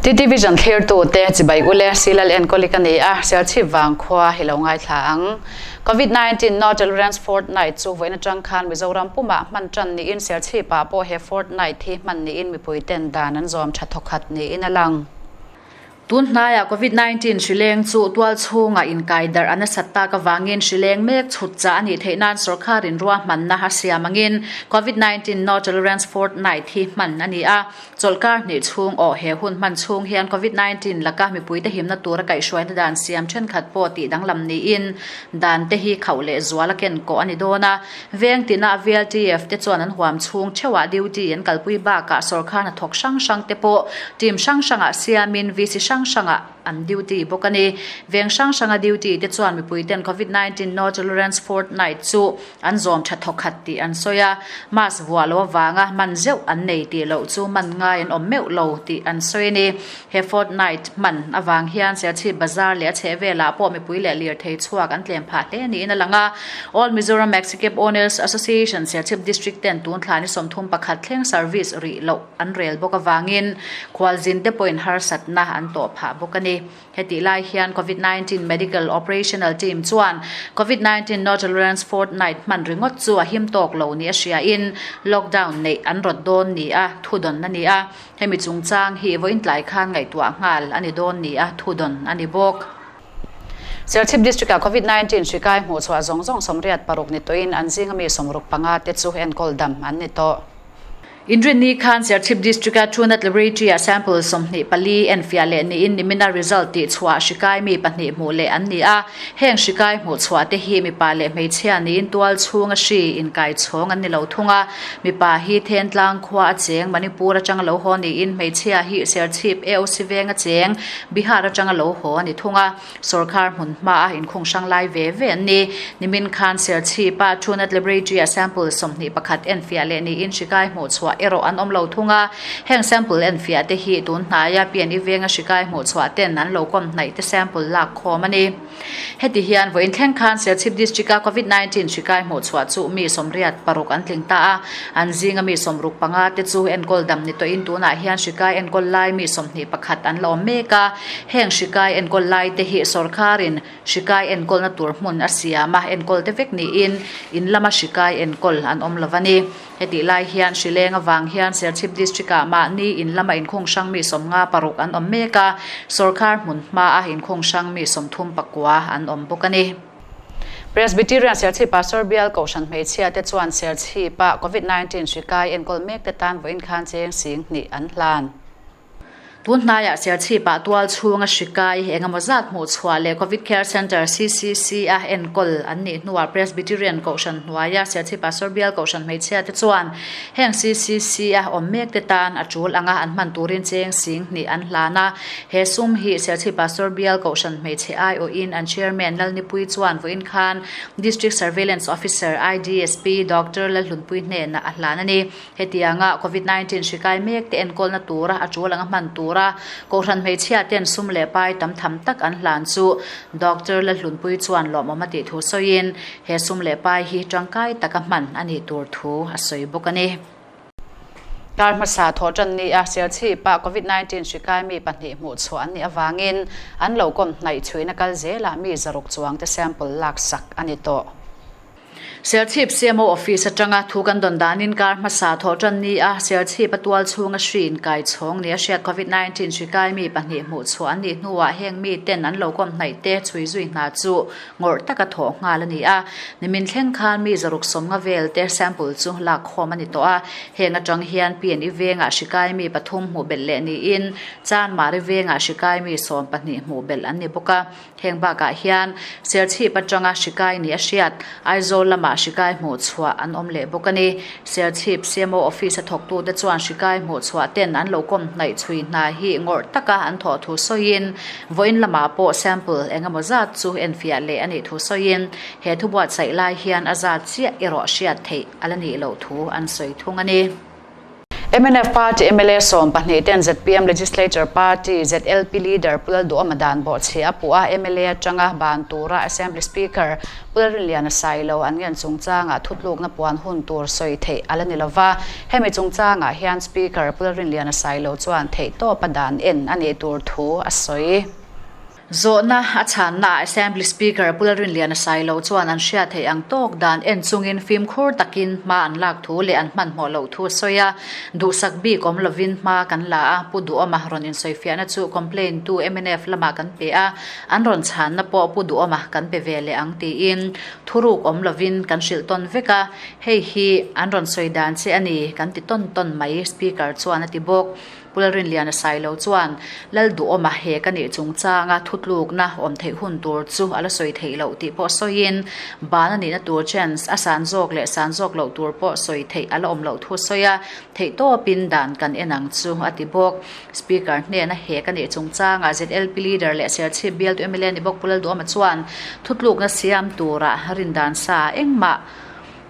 TTVision thlirtute chibai ule Silal enkawli ka ni a, Serchhip vangkhua hi lo ngaithla ang. Covid 19 No Tolerance Fortnight chu vawiin atang khan Mizoram pumah hman tan niin Serchhipah pawh he fortnight hi hman niin mipuiten dan an zawm tha thawkhat niin a lang. Tun hnaiah Covid 19 hrileng chu tual chhungah inkai darh a nasat tak avangin hrileng mek chhut chah a nih theih nan sawrkharin ruahmanna a siam angin Covid 19 No Tolerance Fortnight hi hman a ni a. Chawlhkar hnih chhung aw he hun hman chhung hian Covid 19 laka mipuite himna tura kaihhruaina dan siam thenkhat pawh tih danglam niin dan te hi khauh leh zual a ken kawh a ni dawn a. Veng tina VLTF te chuan an huam chhung theuhah duty an kalpui bakah sawrkar hnathawk hrang hrang te pawh team hrang hrangah siamin VC hrang hrangah an duty bawk a ni. Veng hrang hranga duty te chuan mipuiten Covid 19 No Tolerance Fortnight chu an zawm tha thawkhat tih an sawi a, mask vuah lo avanga man zeuh an nei tih loh chu man ngai an awm meuh lo tih an sawi a ni. He fortnight hman avang hian Serchhip Bazar leh a chhehvelah pawh mipui leh lirthei chhuak an tlem phah hle niin a lang a. All Mizoram Maxicab Owners Association Serchhip District ten tun thla ni 31 thleng service rih loh an rel bawk avangin khualzin te pawhin harsatna an tawh phah bawk a ni. Hetih lai hian Covid 19 Medical Operational Team chuan Covid 19 No Tolerance Fortnight hman ringawt chu a him tawk lo ni a hriain lockdown neih an rawt dawn ni a thudawn a ni a. Hemi chungchang hi vawiin tlai khan ngaihtuah nghal a ni dawn ni a thudawn a ni bawk. Serchhip District-ah Covid 19 hri kai hmuhchhuah zawng zawng 86 ni tawhin an zinga mi 65 te chu enkawl dam an ni tawh. Inrinni khan Serchhip District-a Truenat Laboratory-ah sample 24 enfiah leh niin nimina result tihchhuah hri kai mi pahnih hmuh leh an ni a. Heng hri kai hmuhchhuah te hi mipa leh hmeichhia niin tual chhunga hri inkai chhawng an ni lo thung a. Mipa hi Thentlang khua a cheng Manipur atanga lo haw niin hmeichhia hi Serchhip AOC venga cheng Bihar atanga lo haw a ni thung a. Sorkar hmun hmaa inkhung hrang lai ve ve an ni. Nimin khan Serchhipa Truenat Laboratory-ah sample 21 enfiah leh niin hri kai hmuhchhuah erawh an awm lo thung a. Heng sample enfiah te hi tun hnaia PNE venga hri kai hmuhchhuah ten an lo kawm hnaih te sample lak khawm a ni. Heti hian vawiin thleng khan Serchhip District-a Covid 19 hri kai hmuhchhuah chu mi 86 an tling ta a. An zinga mi 65 te chu enkawl dam ni tawhin tunah hian hri kai enkawl lai mi 21 an la awm mek a. Heng hri kai enkawl lai te hi sawrkharin hri kai enkawlna tur hmun a siam a, enkawl te vek niin in lama hri kai enkawl an awm lo a ni. Hetih lai hian hri leng avang hian Serchhip District-ah mahni in lama inkhung hrang mi 56 an awm mek a, sawrkhar hmun hmaa inkhung hrang mi 39 an awm bawk a ni. Presbyterian Serchhip Pastor Bial Kohhran hmeichhia te chuan Serchhip-ah Covid 19 hri kai enkawl mek te tan vawiin khan cheng 2000 an hlan. Tun hnaiah Serchhipah tual chhunga hri kai eng emaw zat hmuhchhuah leh Covid Care Centre, CCC, a enkawl an nih hnuah Presbyterian Kohhran hnuaia Serchhip Pastor Bial Kohhran hmeichhia te chuan heng CCC a awm mek te tan a tul anga an hman turin cheng 2000 an hlan a. He sum hi Serchhip Pastor Bial Kohhran hmeichhe aiawhin an Chairman Lalnipui chuan vawiin khan District Surveillance Officer, IDSP, Doctor Lalhlunpui hnenah a hlan a ni. Hetianga Covid 19 hri kai mek te enkawlna tura a tul anga hman tura Kohhran hmeichhia ten sum leh pai tam tham tak an hlan chu Doctor Lalhlunpui chuan lawmawm a tih thu sawiin he sum leh pai hi tangkai taka hman a nih tur thu a sawi bawk a ni. Kar hmasa thawh tan ni a Serchhip-ah Covid 19 hri kai mi pahnih hmuh chhuah an nih avangin an lo kawm hnaih chhuihna kal zelah mi 600 chuang te sample laksak a ni tawh. Serchhip CMO Office atanga thu kan dawn danin kar hmasa thawh tan ni a, Serchhip a tual chhunga hri inkai chhawng ni a hriat Covid 19 hri kai mi pahnih hmuh chhuah an nih hnuah heng mi ten an lo kawm hnaih te chhui zui hna chu ngawrh taka thawh nghal a ni a. Nimin thleng khan mi 650 vel te sample chu lak khawm a ni tawh a, heng atang hian PNE vengah hri kai mi pathum hmuh belh leh niin Chanmari vengah hri kai mi 12 hmuh belh an ni bawk a. Heng bakah hian Serchhip atanga hri kai ni a hriat, Aizawl lamah hri kai hmuh chhuah an awm leh bawk a ni. Serchhip CMO Office a thawktute chuan hri kai hmuh chhuah ten an lo kawm hnaih chhui hna hi ngawrh taka an thawh thu sawiin, vawiin lamah pawh sample eng emaw zat chu enfiah leh a nih thu sawiin, he thu buatsaih lai hian a zat chiah erawh hriat theih a la nih loh thu an sawi thung a ni. Mnf Party mla 12 ten zpm Legislature Party, ZLP, Leader Pu Lalduhawma dan bawhchhe a puh a, mla atanga ban tura Assembly Speaker Pu Lalrinliana Sailo an ngen chungchangah thutlukna puan hun tur sawi theih a la ni lova. Hemi chungchangah hian Speaker Pu Lalrinliana Sailo chuan theihtawpa dan en a nih tur thu a sawi. Zawhna a chhannaah Assembly Speaker Pu Lalrinliana Sailo chuan an hriat theih ang tawk dan en chungin fimkhur takin hma an lak thu leh an hmanhmawh loh thu a sawi a. Duhsak bik awm lovin hma kan la a, Pu Duhawma rawn insawifiahna chu complaint tu mnf lamah kan pe a, an rawn chhanna pawh Pu Duhawma kan pe ve leh ang tiin thuruk awm lovin kan hrilh tawn vek a, hei hi an rawn sawi dan che a ni kan ti tawn tawn mai, Speaker chuan a ti bawk. Pu Lalrinliana Sailo chuan Lalduhawma he ka nih chungchanga thutlukna awm theih hun tur chu a la sawi theih loh tih pawh sawiin, ban a nihna tur chance a san zawk leh san zawk loh tur pawh sawi theih a la awm loh thu a sawi a, theihtawpin dan kan en ang chu a ti bawk. Speaker hnena he ka nih chungchanga ZLP leader leh Serchhip bialtu mla ni bawk Pu Lalduhawma chuan thutlukna siam tura rindan sa engmah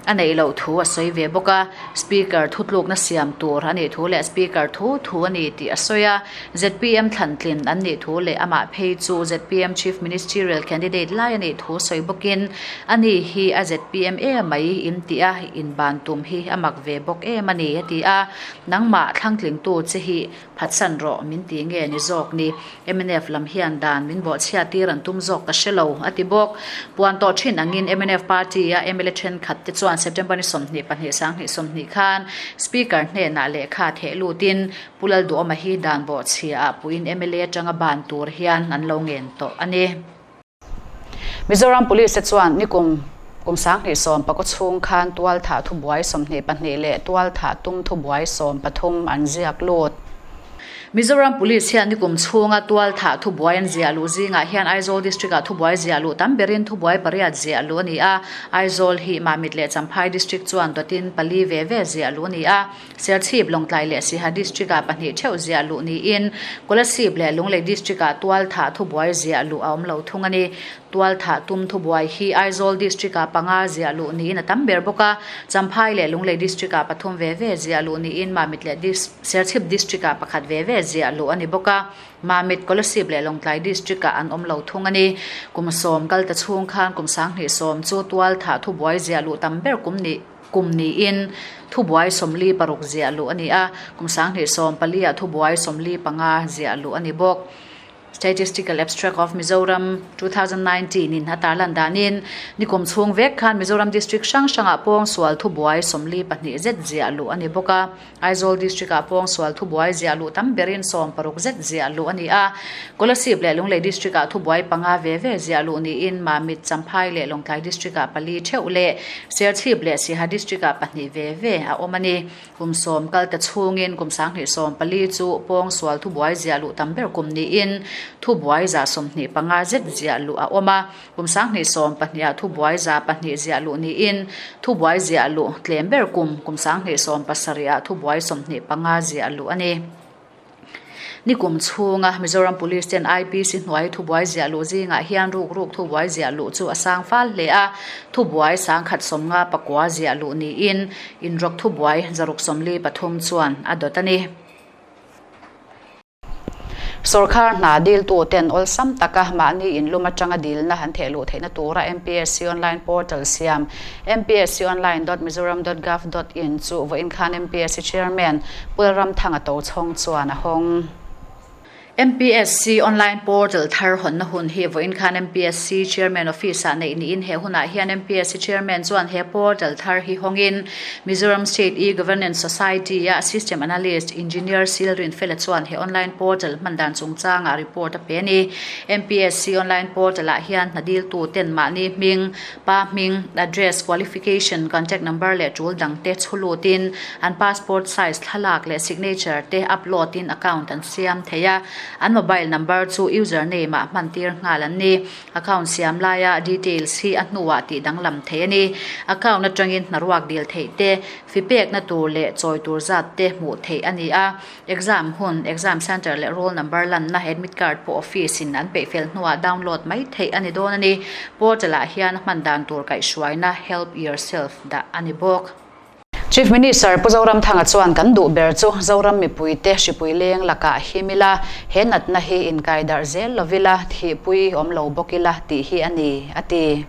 a neih loh thu a sawi ve bawk a, Speaker thutlukna siam tur a nih thu leh Speaker thu thu a ni tih a sawi a, zpm thlantlin an nih thu leh amah phei chu zpm Chief Ministerial Candidate lai a nih thu sawi bawkin a ni hi a zpm em mai in tih a inban tum hi a mak ve bawk em a ni a ti a, nangmah thlangtlingtu che hi Phatsan rawh min ti nge ni zawk ni? Mnf lam hian dan min bawhchhia tir an tum zawk ka hre lo, a ti bawk. Puan tawh thin angin mnf party-a mla thenkhat te chuan September ni 22 2020 khan Speaker hnenah lehkha theh lutin Pu Lalduhawma hi dan bawhchhia ah puiin mla atanga ban tur hian an lo ngen tawh a ni. Mizoram Police te chuan nikum kum 2019 chhung khan tualthah thubuai 22 leh tualthah tum thubuai 13 an ziak lut. Mizoram Police hian nikum chhunga tualthah thubuai an ziah luh zingah hian Aizawl District-ah thubuai ziah luh tam berin thubuai pariat ziah luh a ni a, Aizawl hi Mamit leh Champhai District chuan dawtin pali ve ve ziah luh a ni a. Serchhip, Lawngtlai leh Siha District-ah pahnih theuh ziah luh niin Kolasib leh Lunglei District-ah tualthah thubuai ziah luh a awm lo thung a ni. Tualthah tum thubuai hi Aizawl District-ah panga ziah luh niin a tam ber bawk a, Champhai leh Lunglei District-ah pathum ve ve ziah luh niin Mamit leh Serchhip District-ah pakhat ve ve ziah luh a ni bawk a. Mamit, Kolasib leh Lawngtlai District-ah an awm lo thung a ni. Kum sawm kal ta chhung khan kum 2010 chu tualthah thubuai ziah luh tam ber kum nih Kum niin thubuai 46 ziah luh a ni a, kum 2014 ah thubuai 45 ziah luh a ni bawk. Statistical Abstract of Mizoram 2019 in a tarlan danin nikum chhung vek khan Mizoram District hrang hrangah pawngsual thubuai 42 zet ziah luh a ni bawk a. Aizawl District-ah pawngsual thubuai ziah luh tam berin 60 zet ziah luh a ni a. Kolasib leh Lunglei District-ah thubuai panga ve ve ziah luh niin Mamit, Champhai leh Lawngtlai District-ah pali theuh leh Serchhip leh Siha District-ah pahnih ve ve a awm a ni. Kum sawm kal ta chhungin kum 2014 chu pawngsual thubuai ziah luh tam ber kum niin thubuai 125 zet ziah luh a awm a. Kum 2012 ah thubuai 200 ziah luh niin thubuai ziah luh tlem ber kum kum 2017 ah thubuai 25 ziah luh a ni. Nikum chhunga Mizoram Police ten IPC hnuai thubuai ziah luh zingah hian rukruk thubuai ziah luh chu a sang fal hle a, thubuai 159 ziah luh niin inrawk thubuai 643 chuan a dawt a ni. Sorkar hna diltuten awlsam taka mahni inlum atanga dilna an theh luh theihna tura MPSC Online Portal siam mpsconline.mizoram.gov.in chu vawiin khan MPSC Chairman Pu Lalramthanga Tochhawng chuan a hawng. MPSC Online Portal thar hawnna hun hi vawiin khan MPSC Chairman Office-ah neih niin he hunah hian MPSC Chairman chuan he portal thar hi hawngin Mizoram State E-Governance Society-a System Analyst Engineer Sil Rinfela chuan he online portal hman dan chungchangah report a pe a ni. MPSC online portal-ah hian hna diltuten mahni hming, pa hming, address, qualification, contact number leh tul dangte chhu lutin an passport size thlalak leh signature te upload in account an siam thei a, an mobile number chu user name-ah hman tir nghal an ni. Account siam laia details hi a hnuah tih danglam thei a ni. Account atangin hnaruak dil theih te, fi pekna tur leh chawi tur zat te hmuh theih a ni a. Exam hun, exam centre leh roll number lanna admit card pawh office in an peih fel hnuah download mai theih a ni dawn a ni. Portal ah hian hman dan tur kaihhruaina help yourself dah a ni bawk. Chief Minister Pu Zoramthanga chuan kan duh ber chu Zoram mipuite hripui leng lakah him ila, he natna hi inkaidarh zel lovila thihpui awm lo bawk ila tih hi a ni, a ti.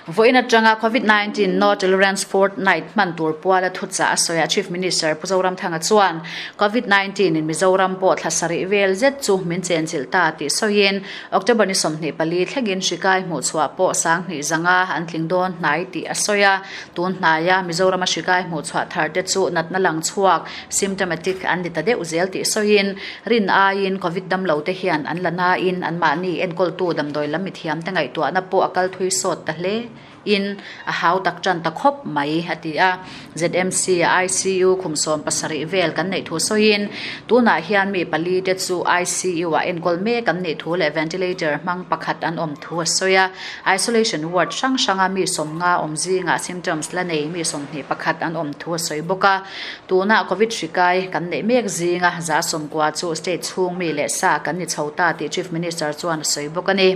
Vawiin atanga Covid 19 No Tolerance Fortnight hman tur puala thuchah a sawi a, Chief Minister Pu Zoramthanga chuan Covid 19 in Mizoram pawh thla sarih vel zet chu min chenchilh ta tih sawiin October ni 24 thlengin hri kai hmuhchhuah pawh 2000 zanga an tling dawn hnai tih a sawi a. Tun hnaia Mizorama hri kai hmuhchhuah thar te chu natna lang chhuak, symptomatic, an ni ta deuh zel tih sawiin rin aiin Covid damlo te hian an la nain anmahni enkawltu damdawi lam mithiamte ngaihtuahna pawh a kal thui sawt ta hle in a hau tak tan ta khawp mai, a ti a. ZMC a ICU khum 70 vel kan neih thu sawiin tunah hian mi pali te chu ICU ah enkawl mek an nih thu leh ventilator hmang pakhat an awm thu a sawi a. Isolation ward hrang hranga mi 50 awm zingah symptoms la nei mi 21 an awm thu a sawi bawk a. Tunah Covid hri kai kan neih mek zinga 90 chu state chhung mi leh sa kan ni chho ta tih Chief Minister chuan a sawi bawk a ni.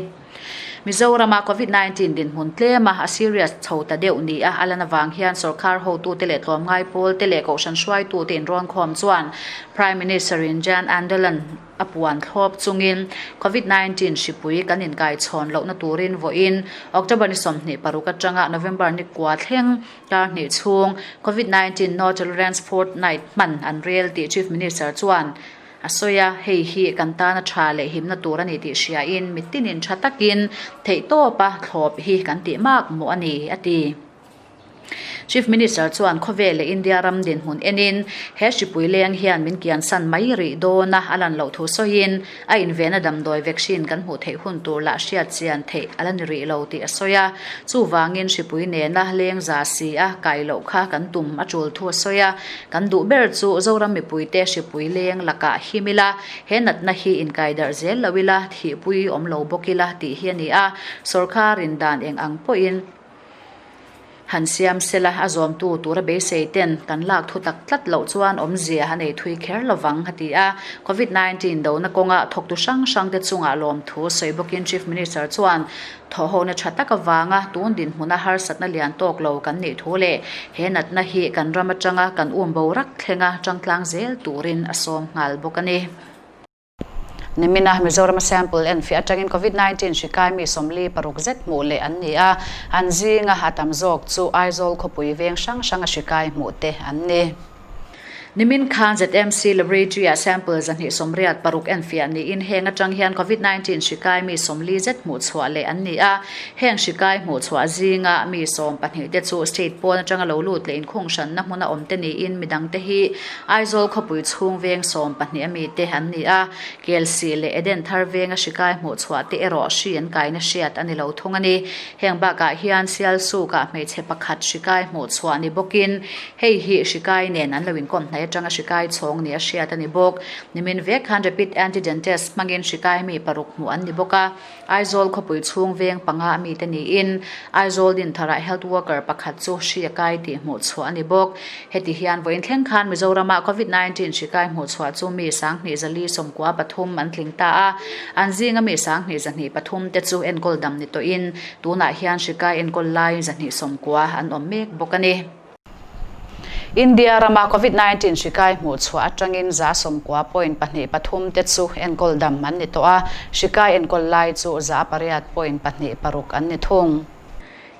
Mizorama Covid 19 dinhmun tlema a serious chho ta deuh ni a a lan avang hian sorkar hotute leh tlawmngai pawlte leh kohhran hruaitute inrawnkhawm chuan Prime Minister in Jan Andolan a puan thlawp chungin Covid 19 hripui kan inkaichhawn lohna turin vawiin October ni 26 atanga November ni kua thleng Tar hnih chhung Covid 19 No Tolerance Fortnight hman an rel tih Chief Minister chuan a sawi a, hei hi kan tana tha leh himna tur a ni tih hriain mitinin tha takin theihtawpa thlawp hi kan tih mak mawh a ni, a ti. Chief Minister chuan khawvel leh India ram dinhmun enin he hripui leng hian min kiansan mai rih dawn a, a lan loh thu sawiin A invehna damdawi vaccine kan hmuh theih hun tur lah hriat chian theih a la ni rih lo tih a sawi a. Chuvangin hripui nena leng za si a kai loh kha kan tum a tul thu a sawi a. Kan duh ber chu Zoram mipuite hripui leng lakah him ila, he natna hi inkaidarh zel lo ila, thihpui awm lo bawk ila tih hi a ni a. Sawrkharin dan eng ang pawhin. Han siam sela, a zawmtu tura beisei ten kan lak thu tak tlat loh chuan awmzia a nei thui kher lovang, a ti a. Covid 19 dona kawnga thawktu hrang hrangte chungah lawmthu sawi bawkin Chief Minister chuan thawhhona tha tak avanga tun dinhmuna harsatna lian tawk lo kan nih thu leh he natna hi kan ram atanga kan um borak thlenga tangtlang zel turin a sawm nghal bawk a ni. Nimina Mizoram sample enfiah atangin Covid 19 hri kai mi 46 zet hmuh leh an ni a, an zinga a tam zawk chu Aizawl khawpui veng hrang hranga hri kai hmuh te an ni. Nimin khan ZMC Laboratory-ah sample 286 enfiah niin heng atang hian Covid 19 hri kai mi 40 zet hmuh chhuah leh an ni a, heng hri kai hmuh chhuah zinga mi 12 te chu state pawn atanga lo lut leh inkhung hranna hmuna awm te niin midangte hi Aizawl khawpui chhung veng 12 a mite an ni a, Kelsih leh Eden thar venga hri kai hmuh chhuah te erawh hri an kaina hriat a ni lo thung a ni. Heng bakah hian Sialsukah hmeichhe pakhat hri kai hmuh chhuah ni bawkin hei hi hri kai nen an lo inkawm hnaih atanga hri kai chhawng ni a hriat a ni bawk. Nimin vek khan Rapid Antigen Test hmangin hri kai mi paruk hmuh an ni bawk a. Aizawl khawpui chhung veng panga a mite niin Aizawl Dintharah health worker pakhat chu hri a kai tih hmuh chhuah a ni bawk. Heti hian vawiin thleng khan Mizoramah Covid 19 hri kai hmuh chhuah chu mi 2493 an tling ta a, an zinga mi 2203 te chu enkawl dam ni tawhin tunah hian hri kai enkawl lai 190 an awm mek bawk a ni. India rama Covid 19 hri kai hmuh chhuah atangin 90.23 te chu enkawl dam an ni tawh a, hri kai enkawl lai chu 8.26 an ni thung.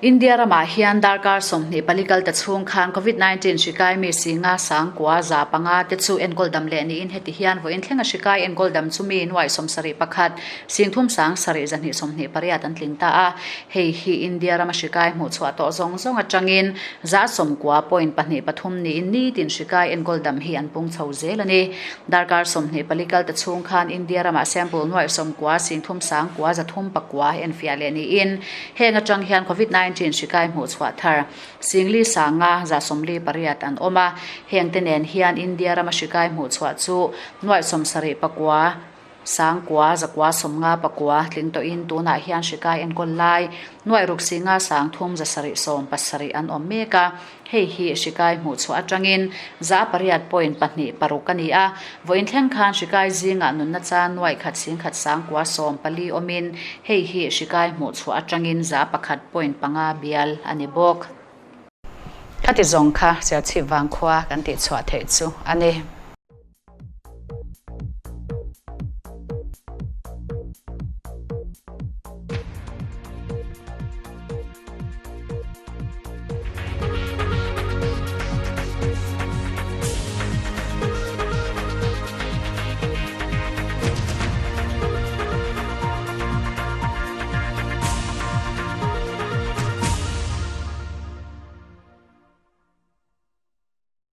India ramah hian darkar 24 kal ta chhung khan Covid 19 hri kai mi singa sangkua 500 te chu enkawl dam leh niin heti hian vawiin thlenga hri kai enkawl dam chu mi nuai 71 singthum sang sarih 228 an tling ta a. Hei hi India rama hri kai hmuh chhuah tawh zawng zawng atangin 90.23 niin nitin hri kai enkawl dam hi an pung chho zel a ni. Darkar 24 kal ta chhung khan India ramah sample nuai 90 singthum sangkua 309 enfiah leh niin heng atang hian Covid 19 hri kai hmuh chhuah thar singli sanga 148 an awm a. Heng te nen hian India rama hri kai hmuh chhuah chu nuai 79 sangkua 959 tling tawhin tunah hian hri kai enkawl lai nuai ruk singa sangthum 770 an awm mek a. Hei hi hri kai hmuh chhuah atangin 8.26 a ni a. Vawiin thleng khan hri kai zingah nunna chan nuai khat sing khat sangkua 14 awmin hei hi hri kai hmuh chhuah atangin 1.5 bial a ni bawk. Khati zawng kha Serchhip Vangkhua kan tihchhuah theih chu a ni.